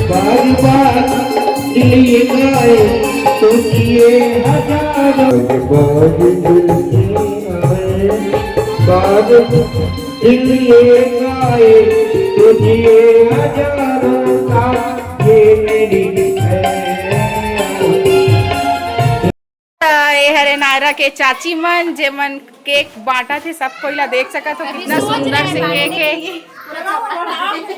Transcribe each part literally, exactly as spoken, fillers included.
बार बार दिल ये गाए, सोचिए हजारों, बार बार दिल ये गाए, बार दिल ये गाए, सोचिए हजारों का ये मेरी है। त ये हरे नायरा के चाची मन, जे मन केक बांटत हे, सब कोई ला देख सकत हो, कितना सुंदर से केक हे।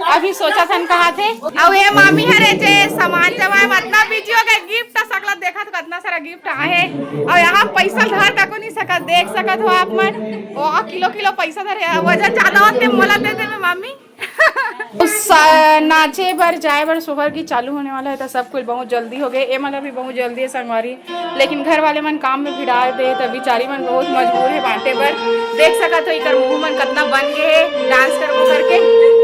अभी सोचत हन कहाँ थे। अउ ये मामी हरे, जे सामान जमा हे, अतना बिजी हो गए, गिफ्ट सकला देखत हो, अतना सारा गिफ्ट आहे। अउ यहाँ पैसा धर तको नहीं सकत, देख सकत हो आप मन, वो किलो किलो पैसा धरे, वजन ज्यादा होते मोला दे देवे मामी। उस, अ, नाचे बर, जाए बर, सोहर गीत चालू होने वाला है, तो सब कुछ बहुत जल्दी हो गए। ए मन ला भी बहुत जल्दी है संगवारी, लेकिन घर वाले मन काम में भिड़ा दे, तो बिचारी मन बहुत मजबूर है बांटे बर। देख सकत हो, इकर मुंह मन कितना बन गए है डांस करबो करके।